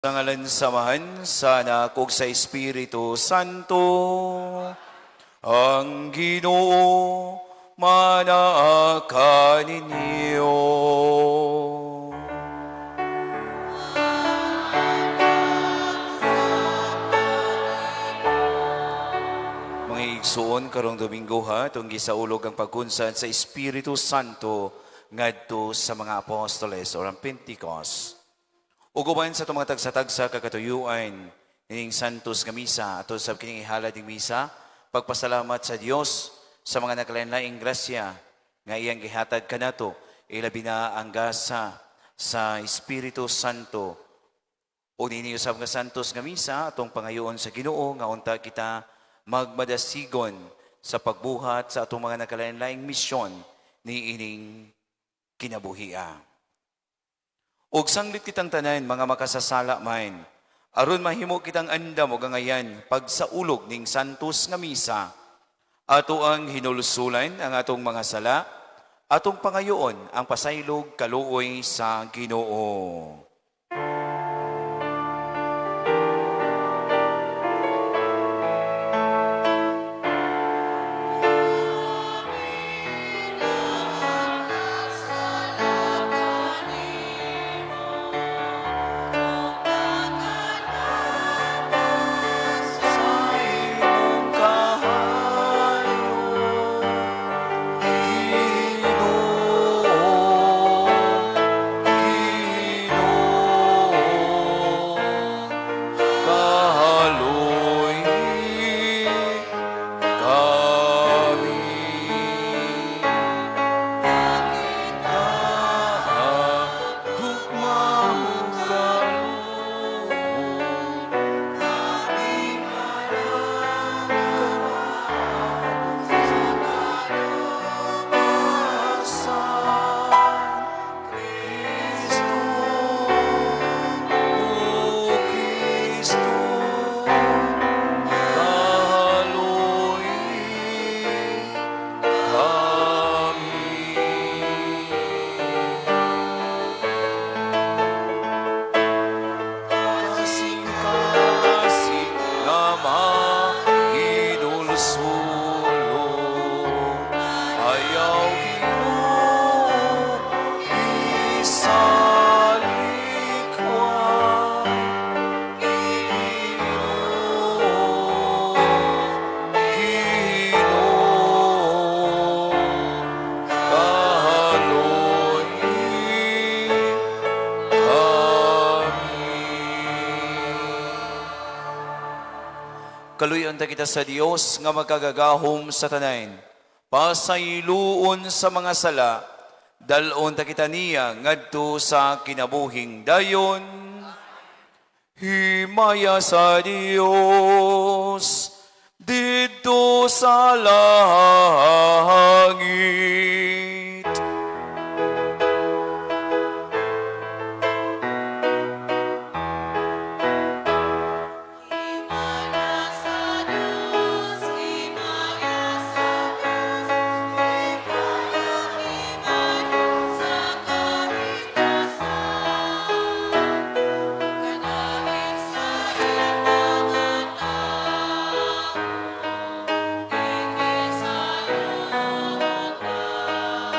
Sa ngalan sa Amahan, sa Anak, ug sa Espiritu Santo, ang Ginoo manaa kaninyo. Mga igsuon, karong Domingo ha, itong gisaulog ang pagkunsad sa Espiritu Santo ngadto sa mga apostoles or ang Pentecost. Ug uban sa itong mga tagsa-tagsa kakatuyuan ining Santos nga Misa, ato sa kining ihalad ning misa, pagpasalamat sa Dios sa mga nakalain-laing grasya nga iyang gihatag kanato, ilabi na ang gasa sa Espiritu Santo. O nini usab nga Santos nga Misa, atong pangayoon sa Ginoo nga unta kita magmadasigon sa pagbuhat sa atong mga nakalain-laing misyon ni ining kinabuhia. Ug sanglit kitang tanan mga makasasala man, aron mahimo kitang andam og angayan pagsaulog ning Santos nga Misa, ato ang hinulsulan ang atong mga sala, atong pangayoon ang pasaylog kaluoy sa Ginoo. Sa imong kahayo, Ginoo, Ginoo, kahaloy kami. Gugma ug kaluoy, San Kristo, O Kristo, kahaloy kami. Kasing-kasing nga mahinulsulon, ayaw Ginoo isalikway. Ginoo, Ginoo, kahaloy kami. Kaluyan ta kita sa Dios nga makagagahom sa tanan. Pasayloon sa mga sala, dalon ta kita niya ngadto sa kinabuhing dayon. Himaya sa Dios didto sa langit. Himaya sa Diyos, himaya sa Diyos, himaya, himaya sa kahitasan. Kanahin sa iyang mga tao, dinhi sa yuta.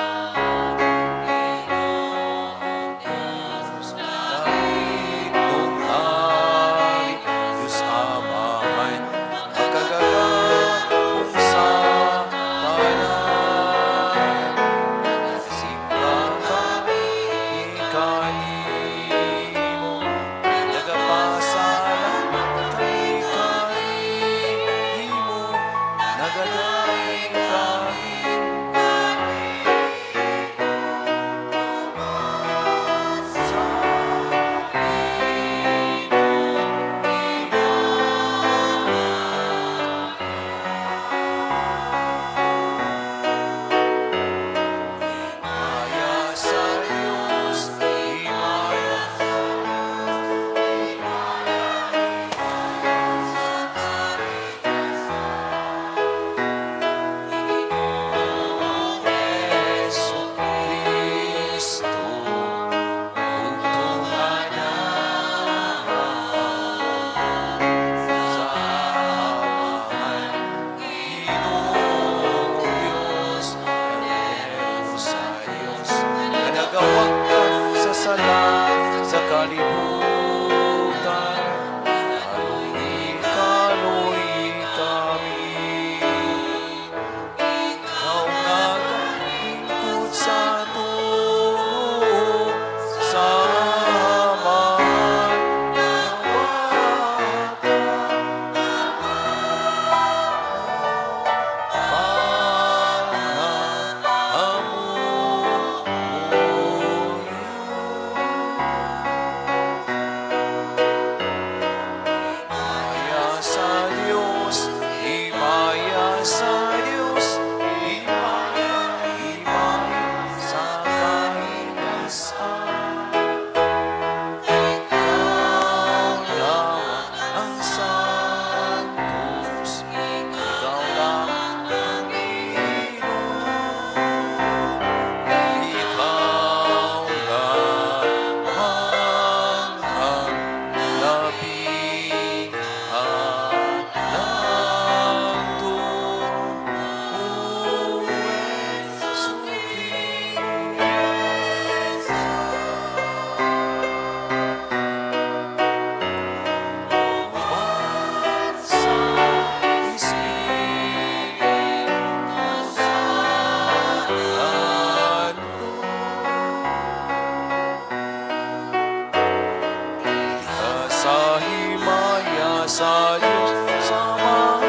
Sa himaya sa Diyos Amahan.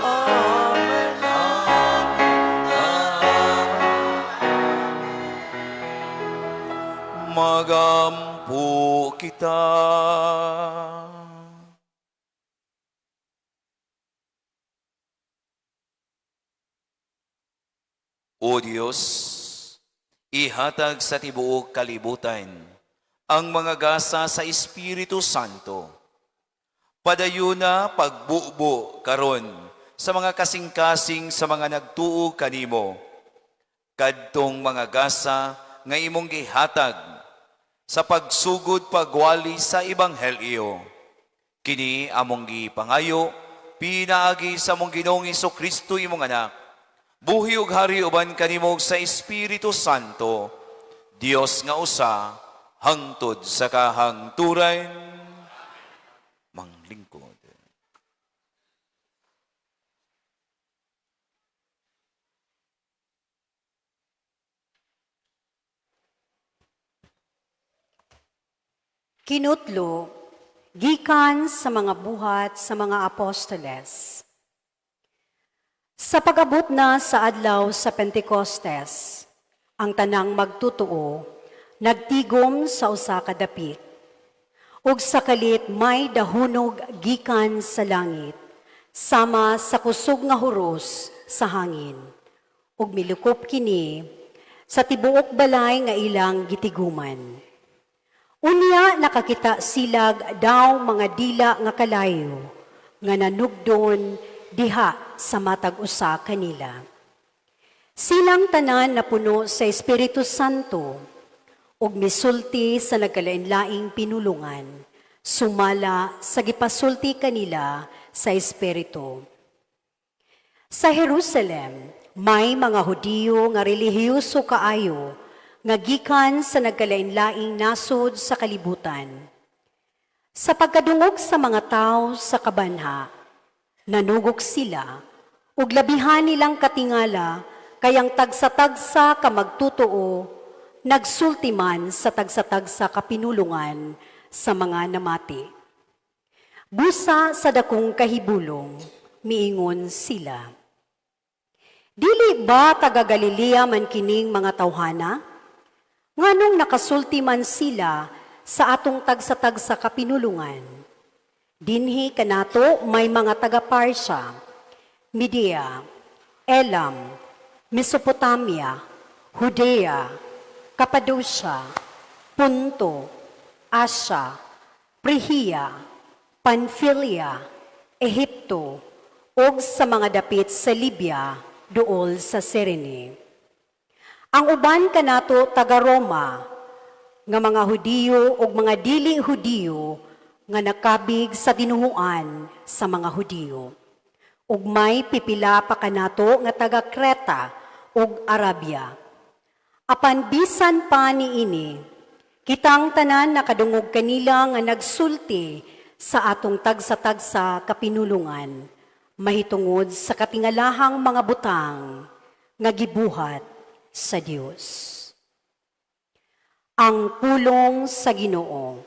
Amen, Amen, Amen. Magampo kita. O Dios, ihatag sa tibuok kalibutan ang mga gasa sa Espiritu Santo. Padayuna pagbubo karon sa mga kasing-kasing sa mga nagtuo kanimo. Kadtong mga gasa nga imong gihatag sa pagsugod pagwali sa Ebanghelyo. Kini among gipangayo pinaagi sa among Ginoong Hesukristo imong anak. Buhi ug hari uban kanimo sa Espiritu Santo, Dios nga usa hangtod sa kahangturan. Manglingkod. Kinutlo, gikan sa mga buhat sa mga apostoles. Sa pag-abot na sa adlaw sa Pentecostes, ang tanang magtutuo, nagtigom sa usa ka dapit. Ug sa kalit may dahunog gikan sa langit, sama sa kusog nga huros sa hangin. Ug milukop kini sa tibuok balay nga ilang gitiguman. Unya nakakita silag daw mga dila nga kalayo, nga nanugdon diha sa matag usa kanila. Silang tanan napuno sa Espiritu Santo ug misulti sa nagkalain-laing pinulungan, sumala sa gipasulti kanila sa Espiritu. Sa Jerusalem, may mga Hudiyo nga relihiyoso kaayo nga gikan sa nagkalain-laing nasod sa kalibutan. Sa pagkadungog sa mga tao sa kabanha, nanugok sila, ug labihan nilang katingala, kayang tagsa-tagsa ka magtutoo, nagsulti man sa tagsa-tagsa ka pinulungan sa mga namati. Busa sa dakong kahibulong, miingon sila. Dili ba taga Galilea man kining mga tawhana? Nganong nakasulti man sila sa atong tagsa-tagsa ka pinulungan? Dinhi kanato may mga taga Parsia, Media, Elam, Mesopotamia, Judea, Cappadocia, Ponto, Asia, Prihia, Pamphylia, Ehipto, ug sa mga dapit sa Libya, duol sa Cyrene. Ang uban kanato taga Roma, nga mga Hudiyo ug mga dili Hudiyo nga nakabig sa dinuhuan sa mga Hudiyo. Ug may pipila pa kanato nga taga Creta ug Arabia. Apan bisan pa niini, kitang tanan nakadungog kanila nga nagsulti sa atong tagsa-tagsa kapinulungan, mahitungod sa katingalahang mga butang nga gibuhat sa Dios. Ang pulong sa Ginoo.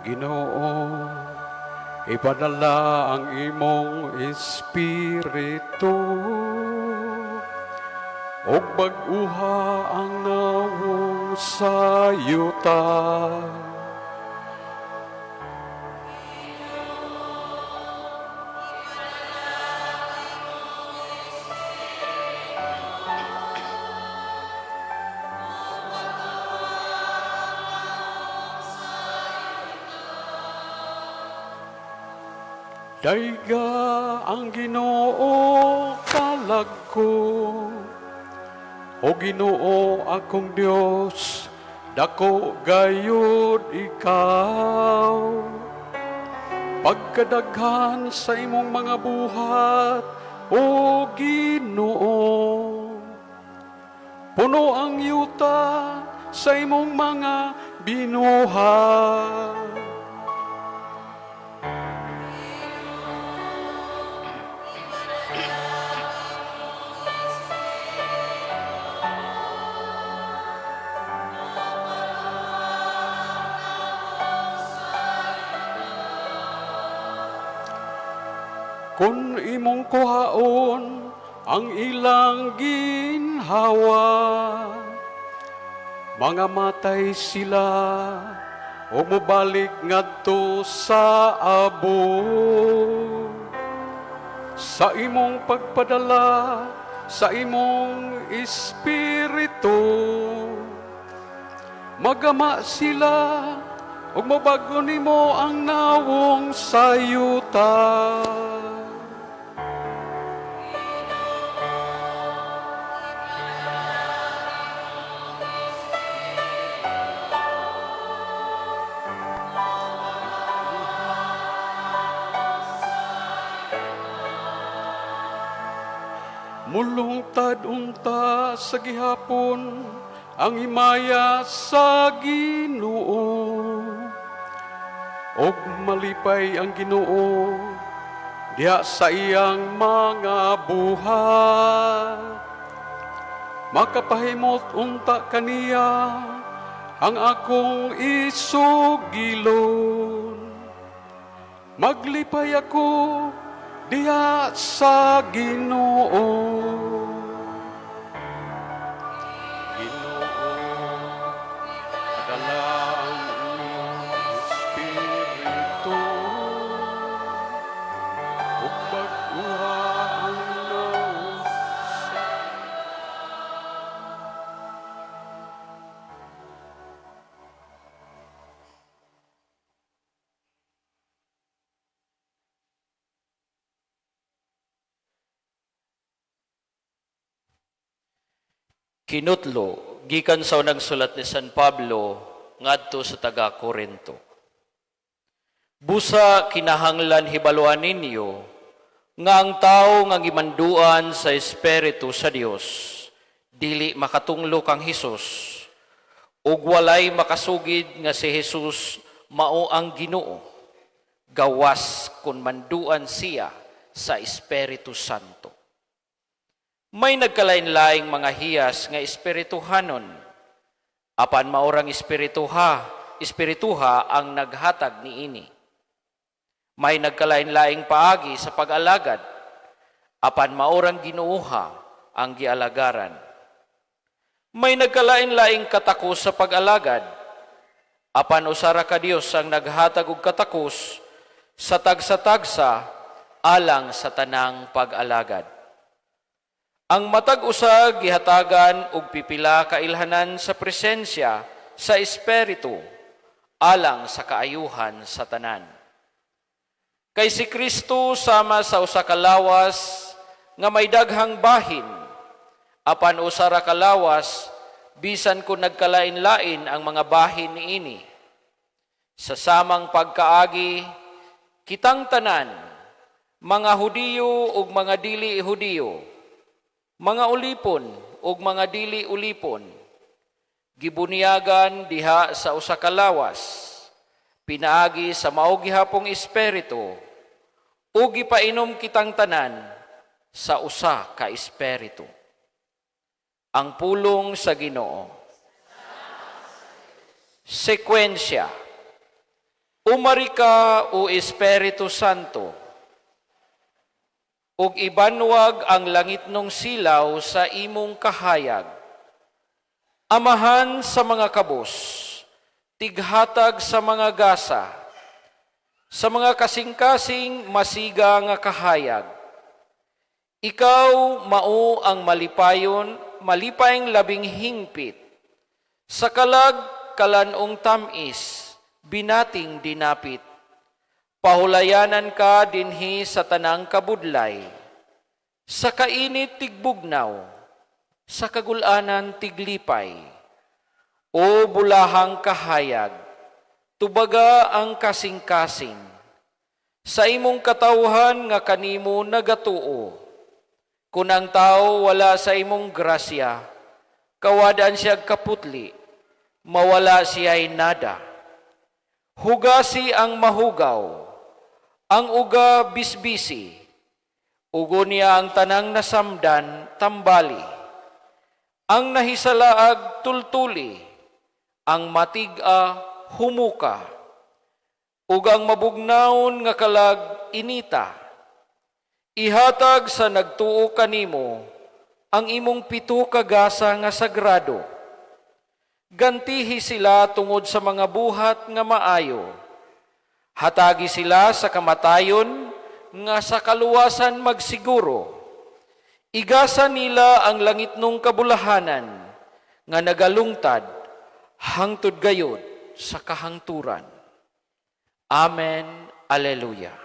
Ginoo, ipadala ang imong espiritu ug bag-uha ang nawong sa yuta. Dayga ang Ginoo kalag ko. O Ginoo akong Dios, dako gayud ikaw. Pagkadaghan sa imong mga buhat, o Ginoo. Puno ang yuta sa imong mga binuhat. Kung imong kuhaon ang ilang ginhawa, mga matay sila o mobalik ngadto sa abo. Sa imong pagpadala sa imong espiritu, magama sila ug mobago nimo ang nawong sa yuta. Mulungtad unta sa gihapon ang himaya sa Ginoo. Og malipay ang Ginoo diha sa iyang mga buhat. Makapahimot unta kaniya ang akong isugilon. Maglipay ako diha sa Ginoo. Ginoo, padala ang iyong Espiritu, ug bag-uha ang nawong sa. Kinutlo gikan sa unang sulat ni San Pablo ngadto sa taga Korinto. Busa kinahanglan hibaluan ninyo nga ang tawo nga gimanduan sa Espiritu sa Dios dili makatunglo kang Hesus, ug walay makasugid nga si Hesus mao ang Ginoo gawas kun manduan siya sa Espiritu Santo. May nagkalain-laing mga hiyas nga espirituhanon, apan maorang espirituha ang naghatag niini. May nagkalain-laing paagi sa pag-alagad, apan maorang Ginooha ang gialagaran. May nagkalain-laing katakos sa pag-alagad, apan usara ka Dios ang naghatag og katakos sa tagsa-tagsa alang sa tanang pag-alagad. Ang matag usa gihatagan og pipila ka ilhanan sa presensya sa Espiritu alang sa kaayuhan sa tanan. Kay si Kristo sama sa usa ka lawas nga may daghang bahin, apan usa ra ka lawas bisan kun nagkalain-lain ang mga bahin niini. Sa samang pagkaagi, kitang tanan, mga Hudiyo ug mga dili Hudiyo, mga ulipon ug mga dili ulipon, gibunyagan diha sa usa ka lawas, pinaagi sa mao gihapong espiritu, ug gipainom kitang tanan sa usa ka espiritu. Ang pulong sa Ginoo. Sekwensya. Umari ka, o Espiritu Santo, ug ibanwag ang langitnong silaw sa imong kahayag. Amahan sa mga kabos, tighatag sa mga gasa, sa mga kasing-kasing masiga nga kahayag. Ikaw mao ang malipayon, malipayng labing hingpit. Sa kalag kalan-ong tamis, binating dinapit. Pahulayanan ka dinhi sa tanang kabudlay. Sa kainit tigbugnaw, sa kagulanan tiglipay. O bulahang kahayag, tubaga ang kasing-kasing. Sa imong katawhan nga kanimo nagatuo. Kun ang tao wala sa imong grasya, Kawadaan siya kaputli, mawala siya'y nada. Hugasi ang mahugaw, ang uga bisbisi, ugo niya ang tanang nasamdan tambali. Ang nahisalaag tultuli, ang matig-a humuka, ug ang mabugnawon nga kalag inita. Ihatag sa nagtuo kanimo ang imong pito ka gasa nga sagrado. Gantihi sila tungod sa mga buhat nga maayo. Hatagi sila sa kamatayon nga sa kaluwasan magsiguro. Igasa nila ang langitnong kabulahanan nga nagalungtad hangtod gayod sa kahangturan. Amen. Alleluia.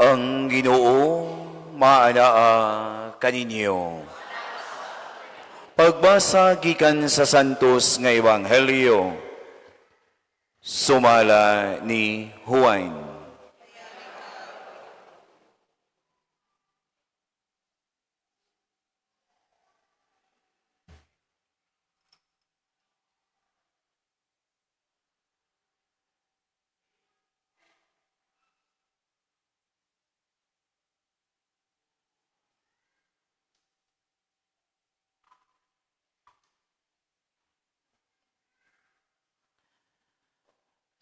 Ang Ginoo maanaa kaninyo. Pagbasa gikan sa Santos nga Ebanghelyo sumala ni Juan.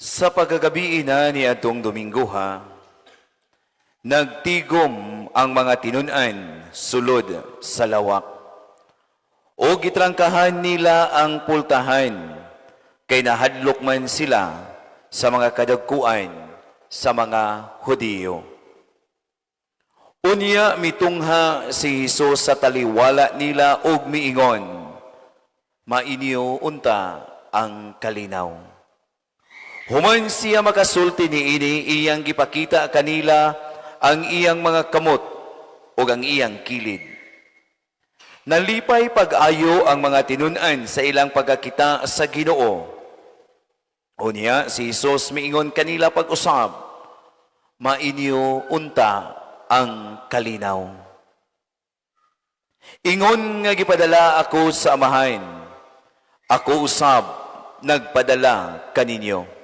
Sa pagkagabi na ni atong Domingo ha, nagtigom ang mga tinun-an sulod sa lawak. O gitrangkahan nila ang pultahan, kay nahadlok man sila sa mga kadagkuan sa mga Hudiyo. Unya mitungha si Hesus sa taliwala nila og miingon, mainyo unta ang kalinaw. Human siya makasulti niini, iyang gipakita kanila ang iyang mga kamot ug ang iyang kilid. Nalipay pag-ayo ang mga tinun-an sa ilang pagkakita sa Ginoo. Unya si Hesus miingon kanila pag-usab, mainyo unta ang kalinaw. Ingon nga gipadala ako sa Amahan, ako usab nagpadala kaninyo.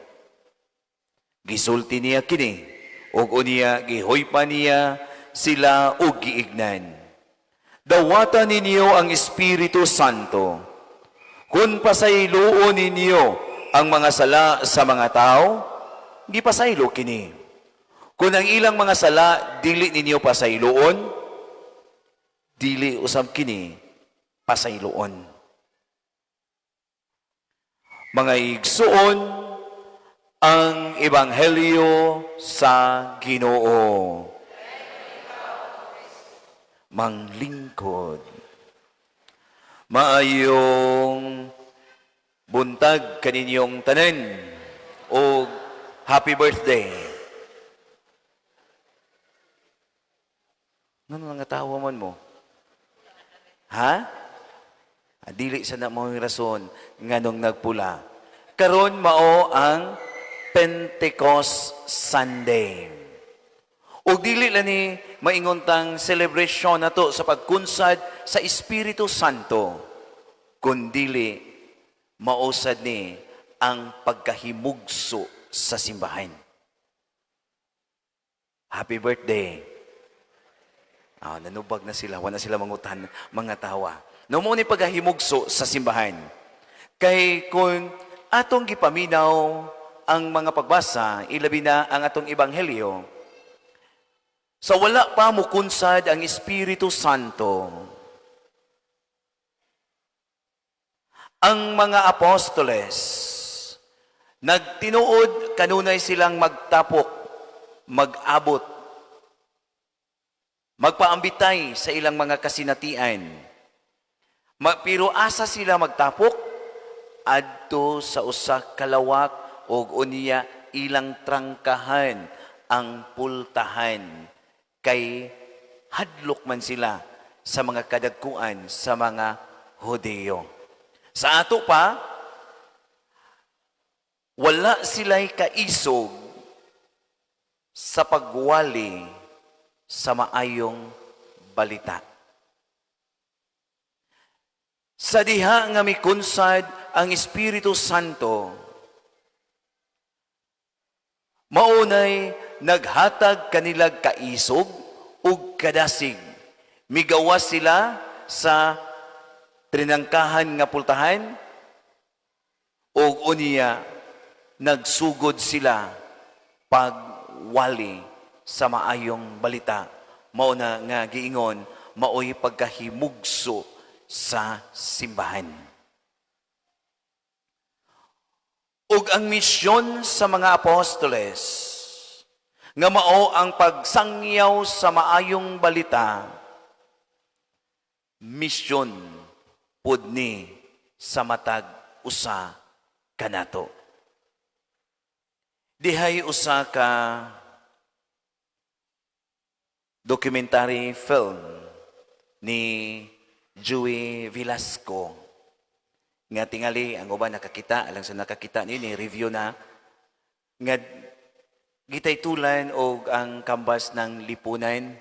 Gisulti niya kini, ug unya gihoypa niya sila og giignan. Dawata ninyo ang Espiritu Santo. Kung pasayloon ninyo ang mga sala sa mga tao, gipasaylo kini. Kung ang ilang mga sala dili ninyo pasayloon, dili usab kini pasayloon. Mga igsuon, ang ebanghelyo sa Ginoo. Manglingkod. Maayong buntag kaninyong tanan o happy birthday. Ngano nga tawa man mo? Ha? Dili sa na mo rason nganong nagpula. Karon mao ang Pentecost Sunday. Og dili lang ni maingon tang celebration nato sa pagkunsad sa Espiritu Santo, kundili Mao sad ni ang pagkahimugso sa simbahan. Happy birthday. Ah, nanubag na sila, wala sila mangutan, mga tawa. No, mao ni pagkahimugso sa simbahan. Kay kung atong gipaminaw ang mga pagbasa, ilabi na ang atong ebanghelyo, sa wala pa mukunsad ang Espiritu Santo, ang mga apostoles, nagtinuod kanunay silang magtapok, mag-abot, magpaambitay sa ilang mga kasinatian. Pero asa sila magtapok? Adto sa usa ka lawak og unya ilang trangkahan ang pultahan kay hadlok man sila sa mga kadagkuan sa mga Hudiyo. Sa ato pa, wala sila'y kaisog sa pagwali sa maayong balita. Sa diha nga mikunsad ang Espiritu Santo, maunay naghatag kanilag kaisog ug kadasig. Migawas sila sa trinangkahan nga pultahan ug unya nagsugod sila pagwali sa maayong balita. Mao na nga giingon maoy pagkahimugso sa simbahan. Ug ang misyon sa mga apostoles nga mao ang pagsangyaw sa maayong balita, misyon pud ni sa matag usa kanato. Dihay usa ka documentary film ni Joey Velasco nga tingali ang uban nakakita, alang sa nakakita ni review na nga gitaytulan og Ang Kambas ng Lipunan.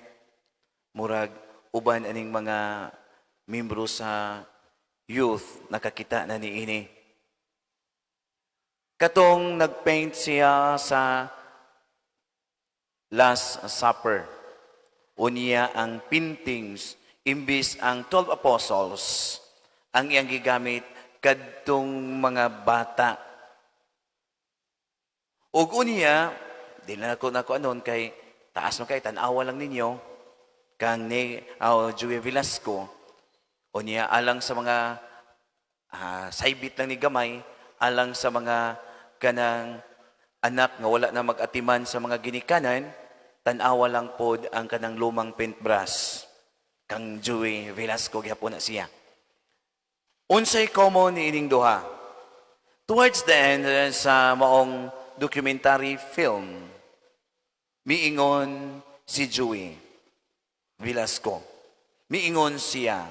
Murag uban aning mga membro sa youth nakakita na niini. Katong nagpaint siya sa Last Supper, unya ang paintings, imbis ang 12 apostles ang iyang gigamit, kadtong mga bata. Ug unya di na ako nako anon kay taas man kay tan-awa lang ninyo kang ni Joey Velasco. Unya alang sa mga saybit lang ni gamay, alang sa mga kanang anak nga wala na mag-atiman sa mga ginikanan, tan-awa lang pod ang kanang lumang paintbrush kang Joey Velasco gihapon na siya. Unsay common ni ining duha? Towards the end sa maong documentary film, miingon si Joey Velasco. Miingon siya.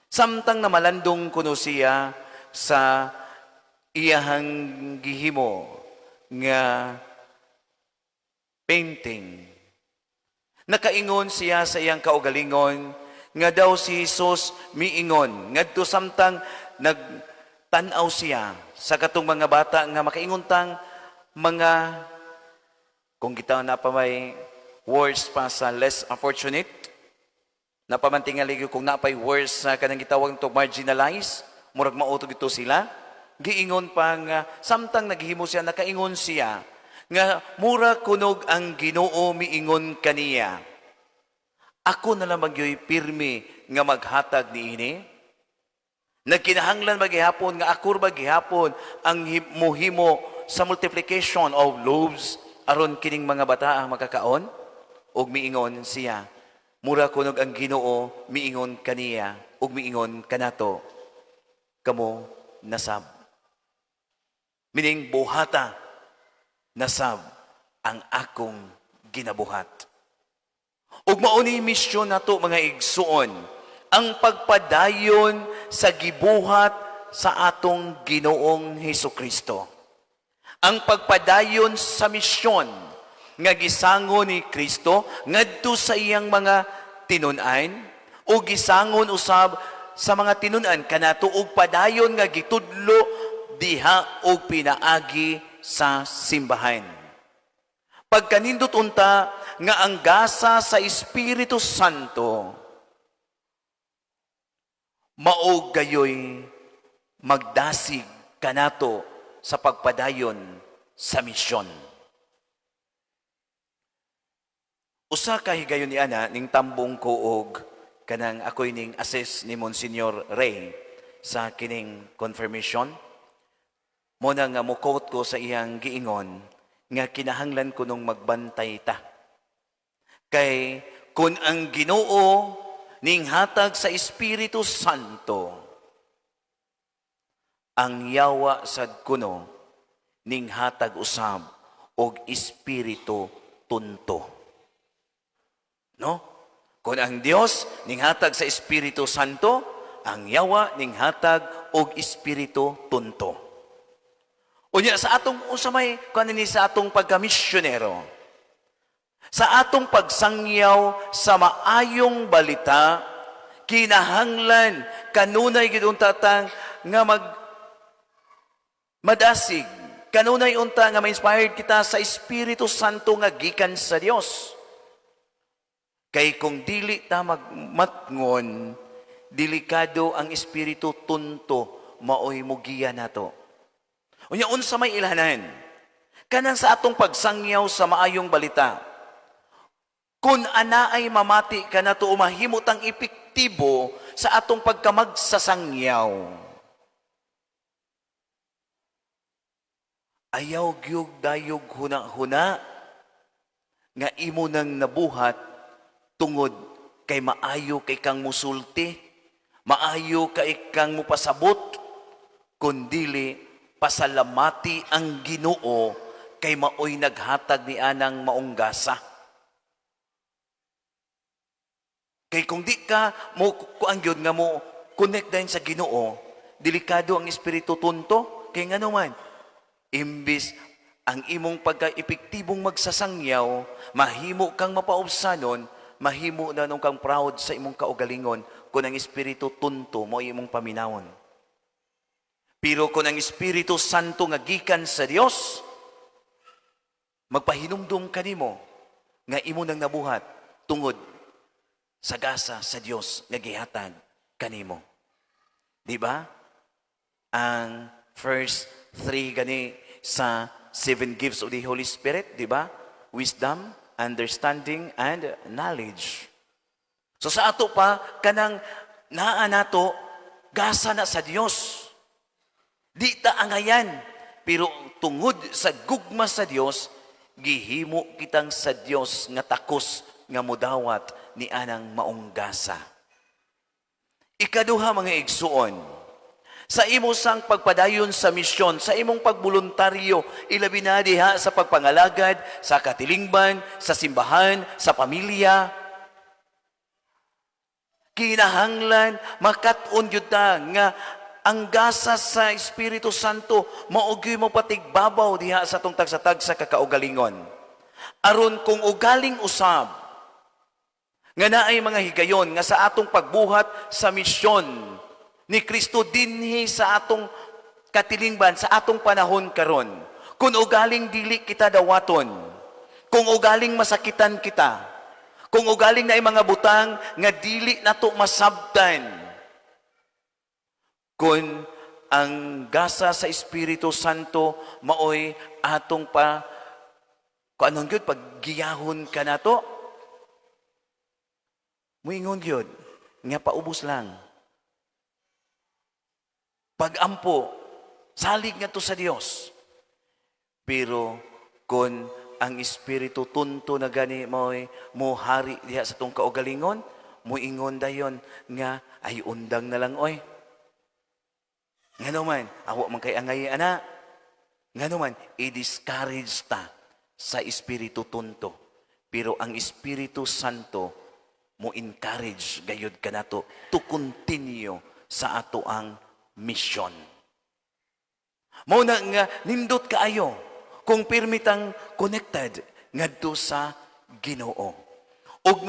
Samtang namalandong kuno siya sa iyahang gihimo nga painting, nakaingon siya sa iyang kaugalingon nga daw si Jesus miingon ngadto samtang nagtan-aw siya sa katong mga bata nga makaingon tang mga, kung kita na pa may words pa sa less unfortunate, napamantingali kung napay words sa kanang gitawag to marginalized, murag mautog ito sila. Giingon pa nga samtang naghimo siya, nakaingon siya nga mura kunog ang Ginoo miingon kaniya, "Ako na lang magyoy pirmi nga maghatag niini. Nagkinahanglan magihapon nga ako magihapon ang muhimo sa multiplication of loaves aron kining mga bata ang makakaon?" Ug miingon siya, mura kunog ang Ginoo miingon kaniya ug miingon kanato, "Kamo nasab." Meaning buhata nasab ang akong ginabuhat. Ug mao ni misyon nato, mga igsuon, ang pagpadayon sa gibuhat sa atong Ginoong Hesukristo. Ang pagpadayon sa misyon nga gisango ni Kristo ngadto sa iyang mga tinun-an o gisangon usab sa mga tinun-an kanato ug padayon nga gitudlo. diha og pinaagi sa simbahan. Pagkanindot unta nga ang gasa sa Espiritu Santo mao gayoy magdasig kanato sa pagpadayon sa misyon. Usa ka higayon ni ana ning tambong ko og kanang ako'y ning assist ni Monsignor Ray sa kining confirmation. Mo na nga mukot ko sa iyang giingon nga kinahanglan ko nung magbantay ta. Kay kung ang Ginoo ning hatag sa Espiritu Santo, ang yawa sad kuno ning hatag usab og espiritu tunto. No? Kung ang Dios ning hatag sa Espiritu Santo, ang yawa ning hatag og espiritu tunto. Unya sa atong unsa may kuan ni sa atong pagkamisyonero, sa atong pagsangyaw sa maayong balita, kinahanglan kanunay gid unta tang nga madasig, kanunay unta nga ma-inspired kita sa Espiritu Santo nga gikan sa Dios. Kay kung dili ta magmatngon, delikado ang espiritu tunto maoy mugiya nato. Unya, unsa may ilhanan? Kanang sa atong pagsangyaw sa maayong balita. Kung ana ay mamati kanato, mahimo tang epektibo sa atong pagkamagsasangyaw. Ayaw gyud dayog huna-huna nga imo nang nabuhat tungod kay maayo kay kang musulti, maayo kay kang mupasabot, kundili pasalamati ang Ginoo kay maoy naghatag ni anang maong gasa. Kay kung di ka mo kuan gyud nga mo connect dayon sa Ginoo, delikado ang espiritu tunto. Kay ngano man, imbis ang imong pagka-epektibong magsasangyaw, mahimo kang mapaubsanon, mahimo na nung kang proud sa imong kaugalingon kung ang espiritu tunto mo imong paminawon. Pero kung ang Espiritu Santo nga gikan sa Dios, magpahinumdum kanimo nga imo nang nabuhat tungod sa gasa sa Dios nga gihatag kanimo. Di ba? Ang first three gani sa seven gifts of the Holy Spirit, di ba? Wisdom, understanding, and knowledge. So sa ato pa, kanang naa nato, gasa na sa Dios. Di ta angayan, pero tungod sa gugma sa Dios, gihimo kitang sa Dios nga takos nga mudawat ni anang maong gasa. Ikaduha, mga igsuon, sa imo sang pagpadayon sa misyon, sa imong pagboluntaryo, ilabi na diha sa pagpangalagad, sa katilingban, sa simbahan, sa pamilya, kinahanglan makat-on gyud ta nga ang gasa sa Espiritu Santo mao gyud mo patigbabaw diha sa atong tagsa-tagsa ka kaugalingon. Aron kung ugaling usab nga naay mga higayon nga sa atong pagbuhat sa misyon ni Kristo dinhi sa atong katilingban, sa atong panahon karon, kung ugaling dili kita dawaton, kung ugaling masakitan kita, kung ugaling naay mga butang nga dili nato masabtan, kung ang gasa sa Espiritu Santo maoy atong pa kung anong gyud paggiyahon ka nato, muingon gyud nga paubos lang. Pagampo, salig nga to sa Dios. Pero kung ang Espiritu tunto na gani mo'y mo hari diha sa tong kaugalingon, muingon dayon nga ay undang na lang oy. Ngano man, awa man kay angay ana. Ngano man, i-discourage ta sa Espiritu tunto. Pero ang Espiritu Santo mo encourage gayud kanato to continue sa ato ang mission. Mao na nga nindot kaayo kung pirmitang connected ngadto sa Ginoo. Ug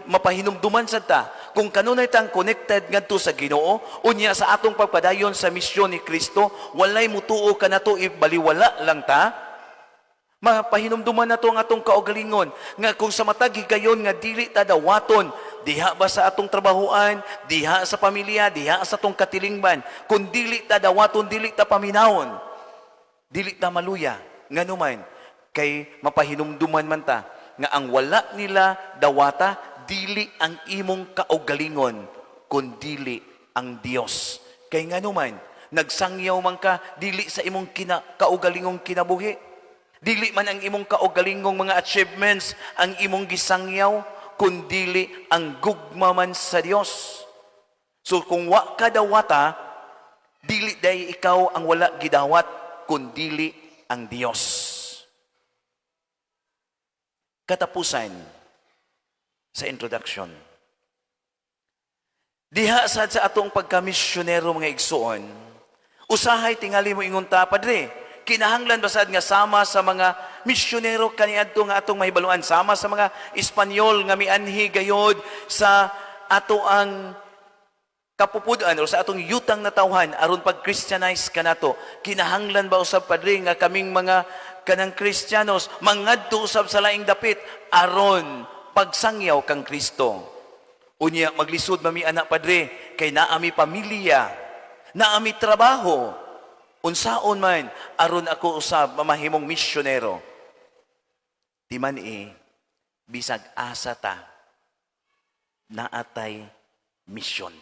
mapahinumduman sad ta kung kanunay tang connected ngadto sa Ginoo, unya sa atong pagpadayon sa misyon ni Kristo, walay mutuo kanato, ibaliwala lang ta. Mapahinumduman nato ang atong kaugalingon nga kung sa matag higayon nga dili ta dawaton diha ba sa atong trabahoan, diha sa pamilya, diha sa atong katilingban, kung dili ta dawaton, dili ta paminawon, dili ta maluya. Nganuman kay mapahinumduman man ta nga ang wala nila dawata dili ang imong kaugalingon kun dili ang Dios. Kay nganuman nagsangyaw man ka dili sa imong kaugalingong kinabuhi, dili man ang imong kaugalingong mga achievements ang imong gisangyaw, kun dili ang gugma man sa Dios. So kung wa ka dawata, dili day ikaw ang wala gidawat, kun dili ang Dios. Katapusan sa introduction. Diha sad sa atong pagkamisyonero, mga igsuon, usahay tingali mo ingon ta, "Padre, kinahanglan ba sad nga sama sa mga misyonero kaniadto nga atong mahibaluan, sama sa mga Espanyol nga mianhi gayod sa ato ang kapupud-an o sa atong yutang natawhan aron pag-Christianize kanato? Kinahanglan ba usab, Padre, nga kaming mga kanang Kristiyanos mangadto usab sa laing dapit aron pagsangyaw kang Kristo? Unya maglisod mami ana, Padre, kay naami pamilya, naami trabaho. Unsaon man aron ako usab mamahimong misyonero?" Di man eh, bisag asa ta, naatay misyon.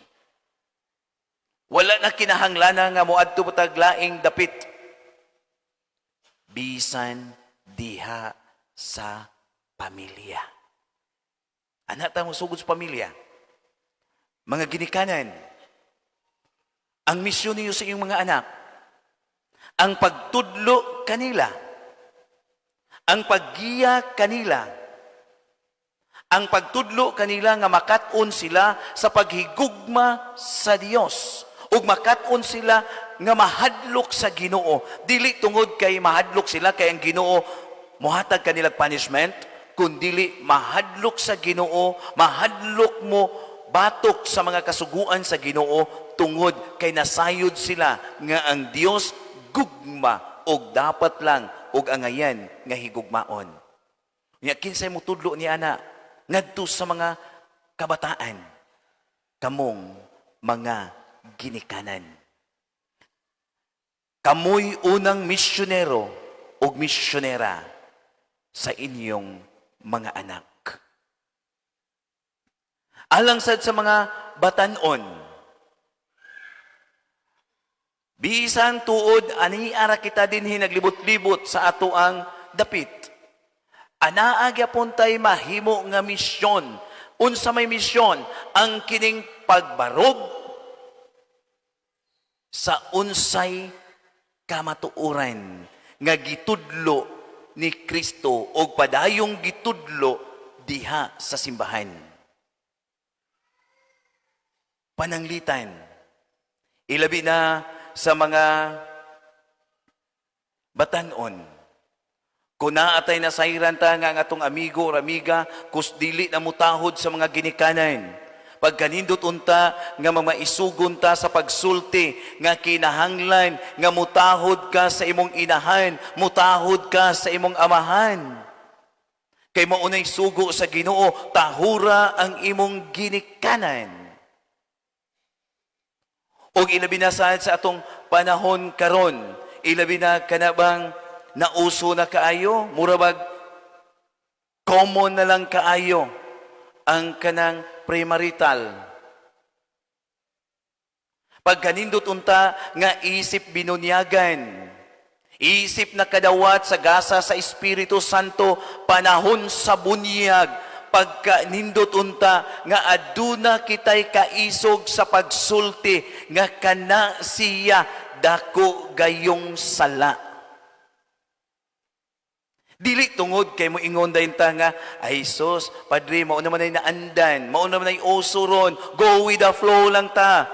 Wala na kinahanglana nga moadto pa tag laing dapit. Bisan diha sa pamilya. Anak ta mo sugod sa pamilya. Mga ginikanan, ang misyon niyo sa inyong mga anak, ang pagtudlo kanila, ang paggiya kanila, ang pagtudlo kanila nga makat-on sila sa paghigugma sa Dios ug makat-on sila nga mahadlok sa Ginoo, dili tungod kay mahadlok sila kay ang Ginoo mohatag kanila punishment, kundili mahadlok sa Ginoo, mahadlok mo batok sa mga kasuguan sa Ginoo tungod kay nasayod sila nga ang Dios gugma ug dapat lang og angayan nga higugmaon. Nya kinsay mutudlo ni ana ngadto sa mga kabataan? Kamong mga ginikanan. Kamoy unang misyonero ug misyonera sa inyong mga anak. Alang sad sa mga batanon, bisan tuod ani ara kita dinhi naglibot-libot sa ato ang dapit, anaa gyapon tay mahimo nga misyon. Unsa may misyon? Ang kining pagbarog sa unsay kamatuoran nga gitudlo ni Kristo og padayong gitudlo diha sa simbahan. Pananglitan, ilabi na sa mga batanon, kung naatay nasayran ta nga ang atong amigo or amiga, kus dili na mutahod sa mga ginikanan, pagkanindot unta nga mamaisugon ta sa pagsulti nga kinahanglan nga mutahod ka sa imong inahan, mutahod ka sa imong amahan. Kay maunay sugo sa Ginoo, tahura ang imong ginikanan. Og ilabi na sa atong panahon karon, ilabi na kanabang nauso na kaayo, mura bag common na lang kaayo ang kanang premarital. Pagkanindot unta nga isip binunyagan, isip nakadawat sa gasa sa Espiritu Santo panahon sa bunyag, pagkanindot unta nga aduna kitay kaisog sa pagsulti nga kana siya dako gayong sala. Dili tungod kay mo ingon dayon ta nga, "Ay sus, Padre, mao naman ay naandan, mao naman ay uso ron, go with the flow lang ta."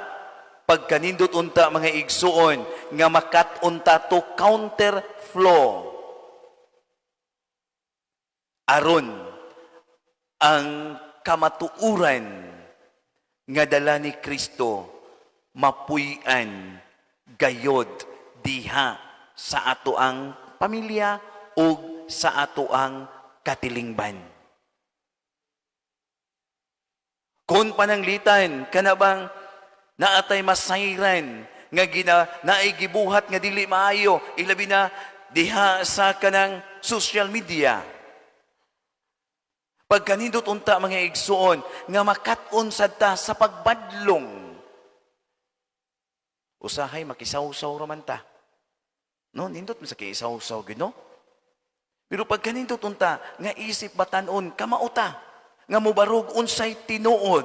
Pagkanindot unta, mga igsuon, nga makat-on ta to counter flow. Aron, Ang kamatuuran nga dala ni Kristo mapuy-an gayod diha sa ato ang pamilya ug sa ato ang katilingban. Kung pananglitan kana bang naatay masayran nga gina naay gibuhat nga dili maayo, ilabi na diha sa kanang social media. Pagkanindot unta, mga igsuon, nga makat-on sad ta sa pagbadlong. Usahay makisawsaw raman ta. No, nindot man sa kisaw-saw gyud, no? Pero pagkanindot unta nga isip batan-on kamao ta nga mobarog unsay tinuod.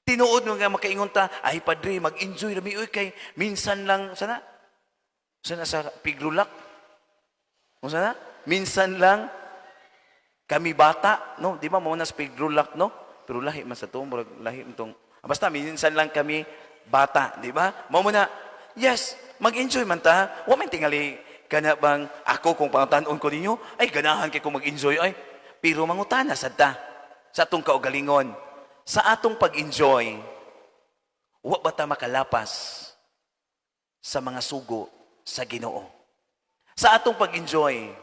Tinuod nga makaingon ta, "Ay padre, mag-enjoy rami uy, kay minsan lang sana." Sana sa pigrulak. Unsa na? Minsan lang kami bata, no? Di ba mo na sa pigrulak, no? Pero lahi man sa to, murag lahi man tong. Ah, basta minsan lang kami bata, di ba? Mao mo na, yes, mag-enjoy man ta. Wa man tingali kana bang ako kung pangutan-on ko ninyo, ay ganahan kay ko mag-enjoy ay. Pero mangutana sad ta sa atong kaugalingon. Sa atong pag-enjoy, wa ba ta makalapas sa mga sugo sa Ginoo? Sa atong pag-enjoy,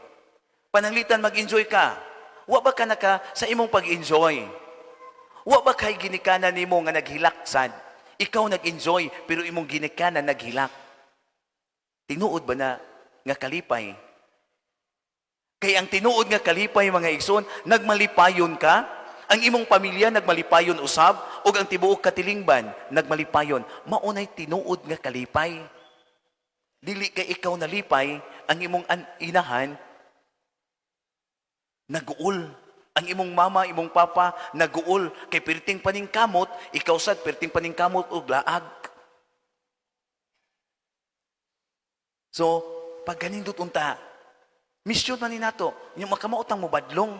pananglitan mag-enjoy ka, wa ba ka naka sa imong pag-enjoy? Wa ba kay ginikanan nimo nga naghilak sad? Ikaw nag-enjoy pero imong ginikanan naghilak. Tinuod ba na nga kalipay? Kay ang tinuod nga kalipay, mga igsoon, nagmalipayon ka, ang imong pamilya nagmalipayon usab, ug ang tibuok katilingban nagmalipayon. Maunay tinuod nga kalipay. Dili kay ikaw nalipay, ang imong inahan naguol. Ang imong mama, imong papa naguol kay perting paningkamot, ikaw sad perting paningkamot og laag. So, pag ganindot unta, misyon man ni nato, yung makamautang mo badlong.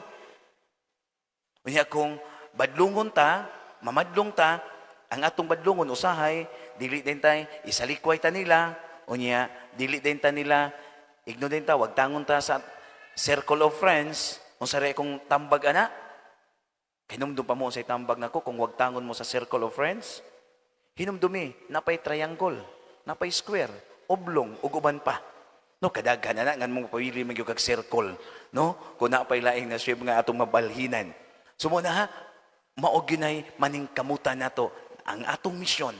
Unya kung badlongon ta, mamadlong ta, ang atong badlongon usahay, dili din tay isalikway ta nila, unya dili din ta nila, igno din ta, wag tangon ta sa circle of friends, unsa ray kung tambag ana? Hinumdum pa mo sa tambag nako kung wag tangon mo sa circle of friends. Hinumdumi, napay triangle, napay square, oblong, ug uban pa. No, kadaghan na ngan mo pawili man gyud kag circle, no? Kung napay laing na shape nga atong mabalhinan. So mo na ha, mao ginay maningkamutan nato ang atong misyon.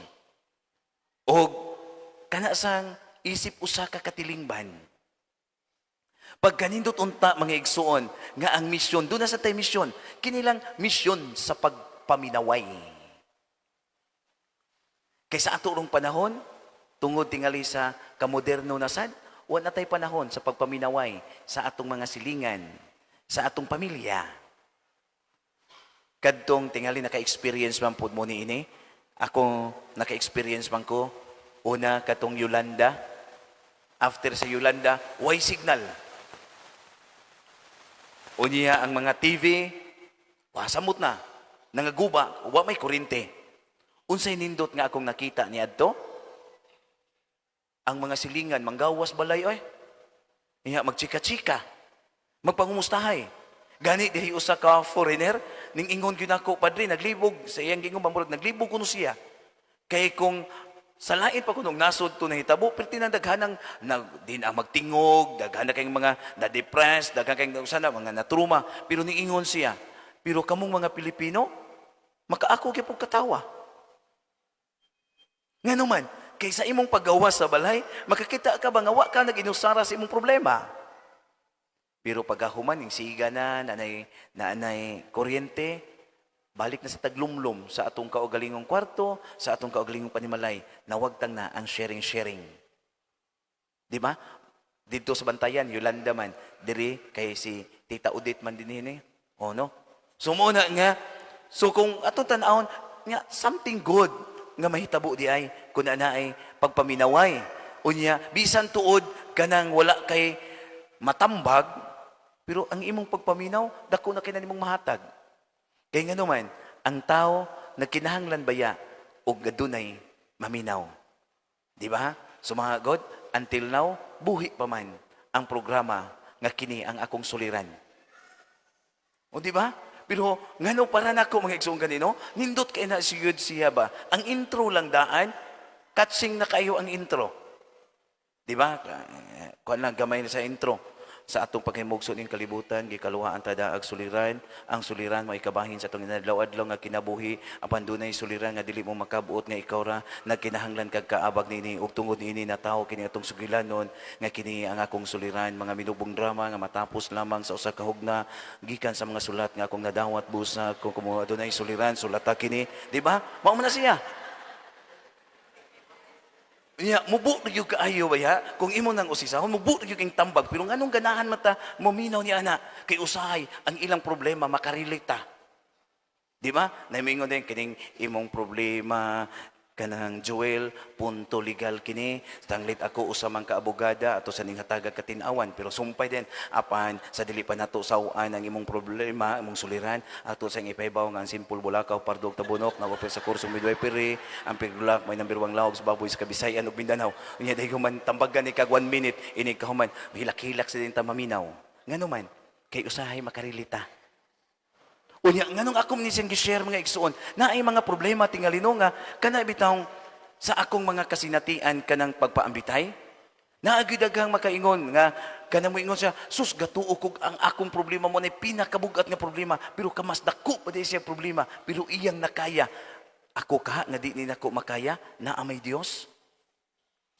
Og kana sang isip usa ka katilingban. Pagkanindot unta, mga igsuon, nga ang misyon, doon na sa tay misyon, kinilang misyon sa pagpaminaway. Kaysa ato rong panahon, tungod tingali sa kamoderno na sad, wa na tay panahon sa pagpaminaway sa atong mga silingan, sa atong pamilya. Kadtong tingali naka-experience man pud mo niini. Ako naka-experience man ko. Una katong Yolanda. After sa Yolanda, way signal. Unya ang mga TV, wasamot na, nangaguba, wa may kuryente. Unsay nindot nga akong nakita ni adto? Ang mga silingan manggawas balay oy. Inya magchika-chika, magpangumustahay. Gani dihi usa ka foreigner ning ingon gyud nako, "Padre, naglibog," sa iyang gingon murag naglibog kuno siya. Kay kung sa lain pa kunong nasod to nahitabo, perti nang daghanang nag, din ang magtingog, daghan na kayong mga na-depressed, daghan kayong sana mga natruma, pero ning ingon siya, "Pero kamong mga Pilipino, makaako gyud pug katawa." Ngano man, kay sa imong paggawas sa balay, makakita ka ba nga wa ka nag-inusara sa imong problema? Pero pagkahuman, ning siga na, nanay, nanay kuryente, balik na sa taglumlum sa atong kaugalingong kwarto, sa atong kaugalingong panimalay, nawagtang na ang sharing-sharing. Di ba? Dito sa Bantayan, Yolanda man, diri kay si Tita Udit man din ini. O no? So mo na nga, so kung atong tan-awon, nga something good nga mahitabo di ay kung ana ay pagpaminaway. Unya, bisan tuod kanang wala kay matambag, pero ang imong pagpaminaw, dako na kay na nimong mahatag. Kay nga naman, ang tao nagkinahanglan baya og adunay maminaw. Di ba? So mga God, until now, buhi pa man ang programa nga kini ang akong suliran. O di ba? Pero ngano para nako mga igsoon kanino, nindot kay na siyud siya ba? Ang intro lang daan, catching na kayo ang intro. Di ba? Kuan lang gamay na sa intro. Sa atong paghimugso ning kalibutan, gikaluhaan ta daag suliran. Ang suliran mo ikabahin sa atong inadlaw-adlaw nga kinabuhi. Apan dunay suliran nga dili mo makabuot nga ikaw ra nagkinahanglan kag kaabag niini ug tungod niini natawo kini atong sugilanon nga kini ang akong suliran, mga minubong drama nga matapos lamang sa usa ka hugna gikan sa mga sulat nga akong nadawat busa kung kumuha dunay suliran sulata kini, di ba? Mao man na siya. Nya, mubo na gyud kaayo ba ya? Kung imo nang usisahon, mubo na gyud king tambag. Pero nganong ganahan mata, muminaw ni ana. Kay usahay, ang ilang problema, makarelate ta. Di ba? Naimingon din, kining imong problema, kanang Joel, punto legal kini. Tanglit ako usa man ka abogada ato sa ning hataga katinawan, pero sumpay din apan sa dili pa nato saw-an ang imong problema, imong suliran, ato sa ipahibaw nga ang simple Bulakaw, Pardog, Tabunok, naopil sa kurso midwifery, ang pigulak may number 1 lahog sa baboy sa Kabisayan ug Mindanao. Unya dahil human tambagan ni kag 1 minute ini ka human hilak-hilak sa din ta maminaw. Ngano man kay usahay makarelita. Unya, nganong ako ni siyang gi-share mga igsuon, naay mga problema tingali no nga kana bitawng sa akong mga kasinatian kanang pagpaambitay. Naagi daghang makaingon nga kanang moingon siya, sus gatuo kog ang akong problema mo na pinakabugat nga problema, pero kamas dako pa di siya problema, pero iyang nakaya. Ako ka nga di ni nako makaya, naa may Dios.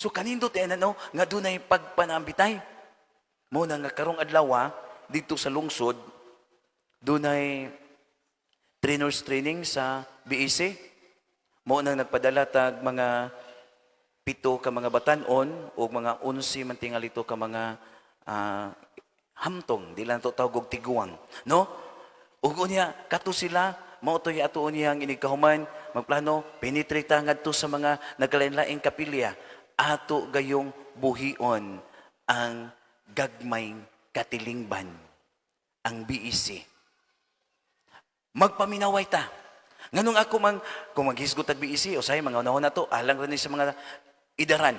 So kanindot eh no nga dunay pagpanambitay. Mo na nga karong adlaw dito sa lungsod dunay trainers training sa BEC. Mo nang nagpadala tag mga 7 ka mga batan-on o mga 11 man tingalito ka mga hamtong, di lang to tawag og tiguang, no? Ug unya kato sila mao toy ato niyang inigkahuman magplano penetrate ta ngadto sa mga nagkalain-laing kapilya, ato gayong buhion ang gagmay katilingban, ang BEC. Magpaminaway ta. Nganong ako mang, kung maghisgot tag BEC, o say, mga unahon na to, alang rin sa mga idaran.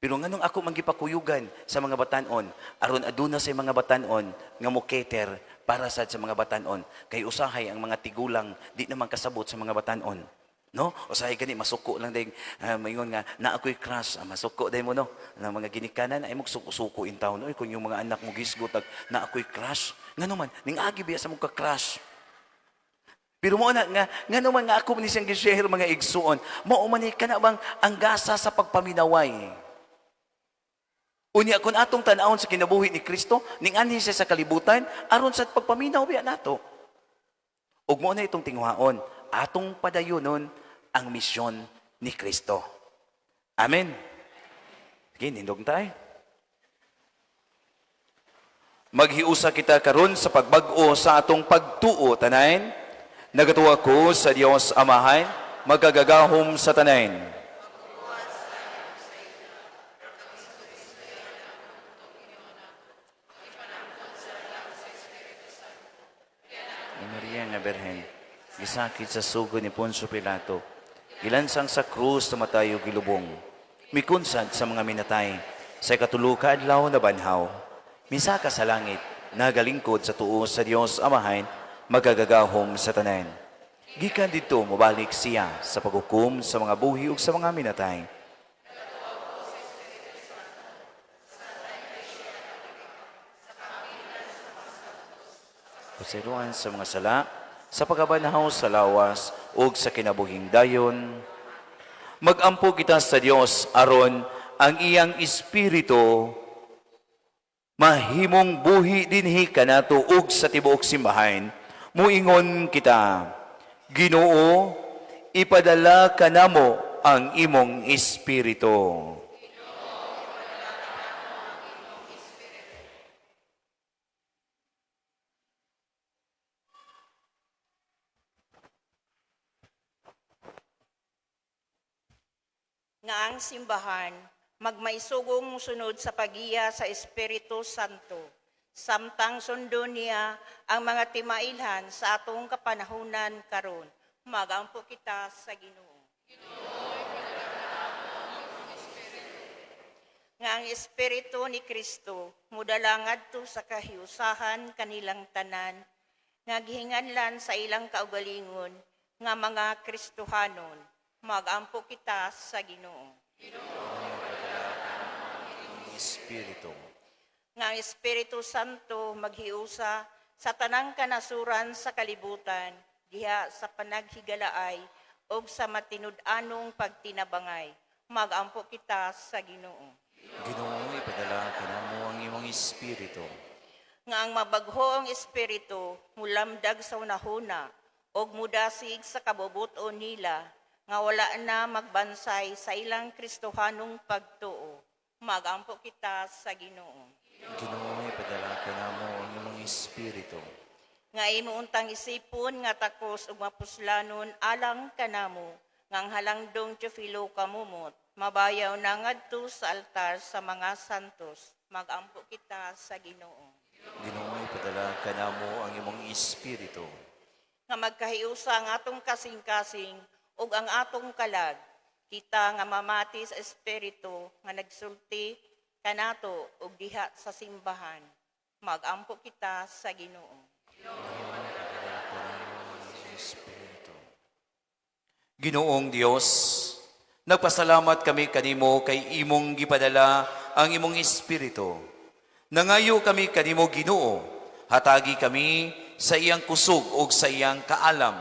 Pero nganong ako manggipakuyugan sa mga batan-on, aron aduna sa mga batan-on nga mo cater para sad sa mga batan-on, kay usahay ang mga tigulang di naman kasabot sa mga batan-on. No? Usahay gani masuko lang ding maingon nga na ako'y crush, masuko day mo no. Na mga ginikanan ay magsuko-suko in town oy kung yung mga anak mo gisgot tag na ako'y crush. Ngano man ning agi biya sa mo ka crush. Pero mo na nga ngano man nga ako ni siyang gi-share mga igsuon, mao man ni kana bang ang gasa sa pagpaminaway. Unya kun atong tan-awon sa kinabuhi ni Kristo, ning anhi siya sa kalibutan aron sa pagpaminaw biya nato. Ug mo na itong tinguhaon, atong padayonon ang misyon ni Kristo. Amen. Sige, nindog tayo. Maghiusa kita karon sa pagbag-o sa atong pagtuo tanan. Nagatuwa ko sa Dios Amahan, magagagahom sa tanan. Ni Maria nga Birhen, gisakit sa sugo ni Poncio Pilato, gilansang sa krus namatay ug gilubong, mikunsad sa mga minatay, sa ikatulo ka adlaw na banhaw, misaka sa langit, nagalingkod sa tuo sa Dios Amahan, magagagahom sa tanan. Gikan didto mobalik siya sa paghukom sa mga buhi ug sa mga minatay. Pasayloan sa mga sala, sa pagkabanhaw sa lawas ug sa kinabuhing dayon. Magampo kita sa Dios aron ang iyang espiritu mahimong buhi dinhi kanato ug sa tibuok simbahan. Muingon kita, Ginoo, ipadala kanamo ang imong espiritu. Nga ang simbahan magmaisugong musunod sa pagiya sa Espiritu Santo, samtang sundon niya ang mga timailhan sa atong kapanahunan karon. Magampo kita sa Ginoo. Nga ang Espiritu ni Kristo mudala ngadto sa kahiusahan kanilang tanan. nga gihinganlan sa ilang kaugalingon nga mga Kristohanon. Magampo kita sa Ginoo. Espiritu. Nga ang Espiritu Santo maghiusa sa tanang kanasuran sa kalibutan diha sa panaghigalaay ug sa matinud-anong pagtinabangay. Magampo kita sa Ginoo. Ginoo, ipadala kanamo ang imong Espiritu. Nga ang mabaghoong espiritu mulamdag sa unahuna ug mudasig sa kabubuton nila nga wala na magbansay sa ilang Kristohanong pagtuo. Magampo kita sa Ginoo. Ginoo, ipadala kanamo ang imong Espiritu. Nga imo untang isipon nga takos ug mapuslanon alang kanamo nga ang halangdong Teofilo kamumot mabayaw na ngadto sa altar sa mga santos. Magampo kita sa Ginoo. Ginoo, ipadala kanamo ang imong Espiritu. Nga magkahiusa ang atong kasing-kasing ug ang atong kalag, kita nga mamati sa Espiritu nga nagsulti kanato ug diha sa simbahan. Magampo kita sa Ginoo. Espiritu. Ginoong Dios, nagpasalamat kami kanimo kay imong gipadala ang imong Espiritu. Nangayo kami kanimo, Ginoo, hatagi kami sa iyang kusog ug sa iyang kaalam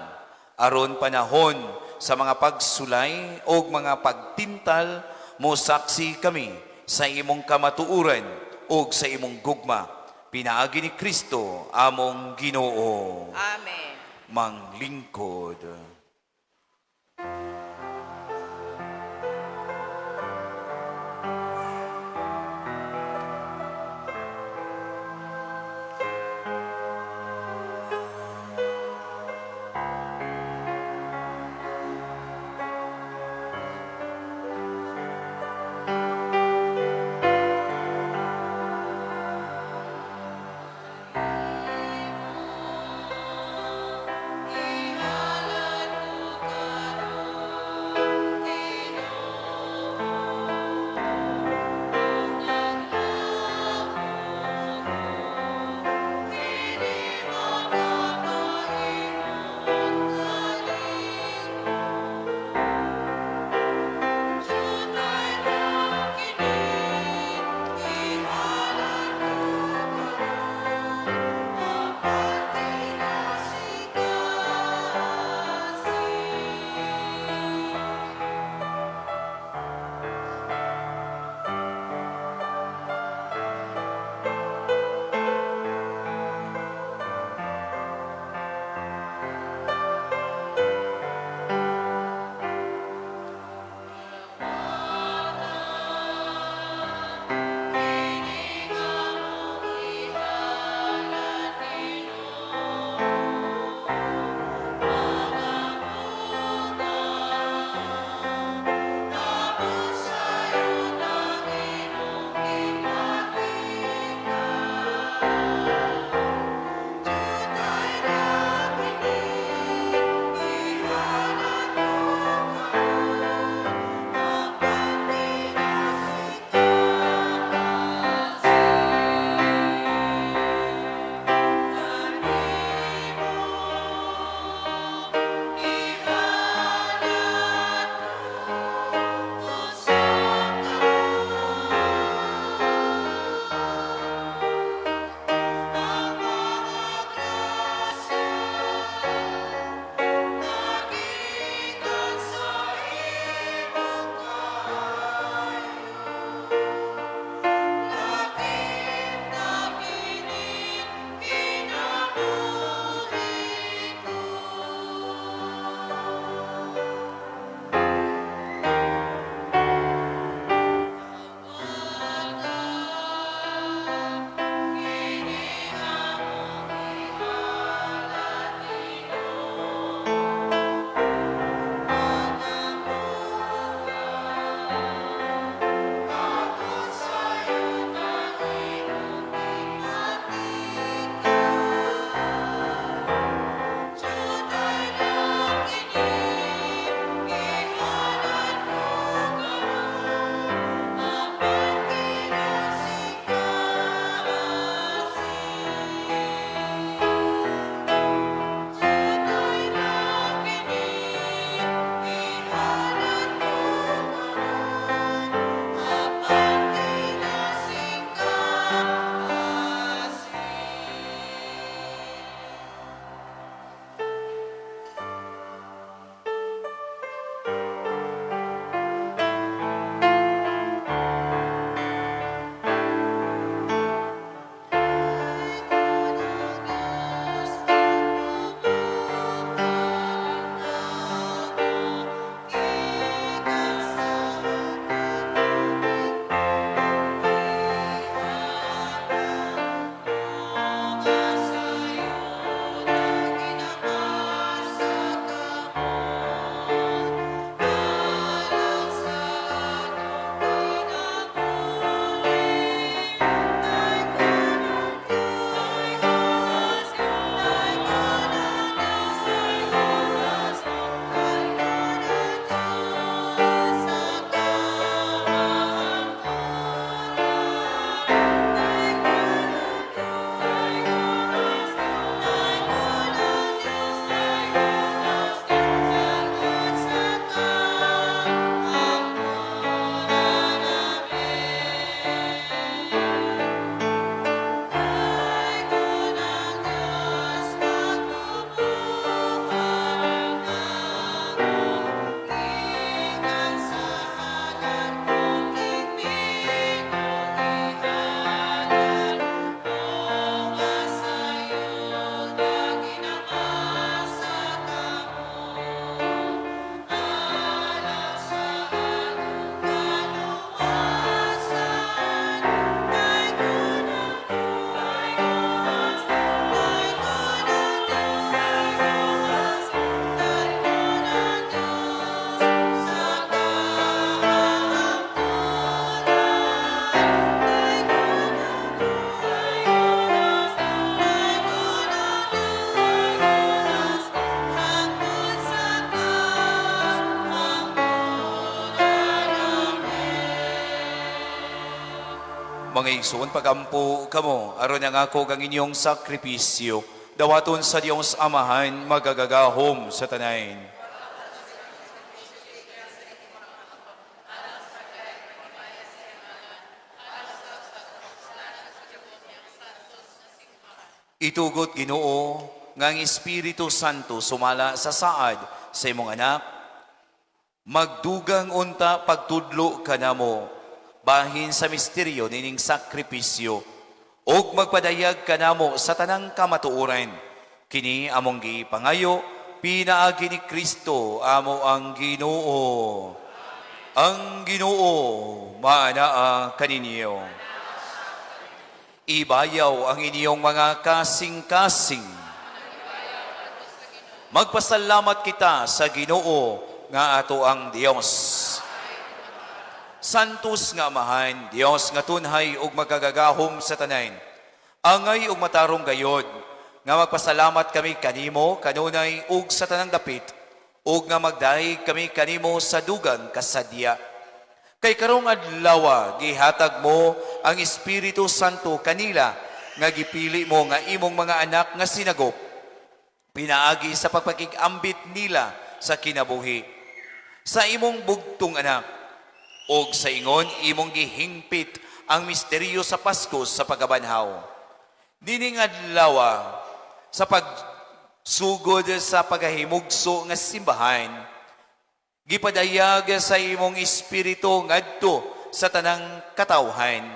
aron panahon sa mga pagsulay ug mga pagtintal mo saksi kami sa imong kamatuoran ug sa imong gugma, pinaagi ni Kristo among Ginoo. Amen. Manglingkod. Ihalad Mga igsoon, pagampo kamo, aron ang ako kang inyong sakripisyo, dawaton sa Dios Amahan, magagagahom sa tanan. Itugot Ginoo nga ang Espiritu Santo sumala sa saad sa imong anak, magdugang unta pagtudlo kanamo bahin sa misteryo nining sakripisyo ug magpadayag kanamo sa tanang kamatuoran. Kini among gipangayo pinaagi ni Kristo amo ang Ginoo. Ang Ginoo maanaa kaninyo. Ibayaw ang inyong mga kasing-kasing. Magpasalamat kita sa Ginoo nga ato ang Dios. Santos nga Amahan, Dios nga tunhay ug magagagahom sa tanan. Angay ug matarong gayod nga magpasalamat kami kanimo kanunay ug sa tanang dapit ug nga magdayeg kami kanimo sa dugang kasadya. Kay karong adlaw gihatag mo ang Espiritu Santo kanila nga gipili mo nga imong mga anak nga sinagop pinaagi sa pagpakig-ambit nila sa kinabuhi. Sa imong bugtong anak og sa ingon imong gihingpit ang misteryo sa Pasko sa pagkabanhaw. Nining adlaw sa pagsugod sa pagahimugso nga simbahan, gipadayag sa imong espiritu ngadto sa tanang katawhan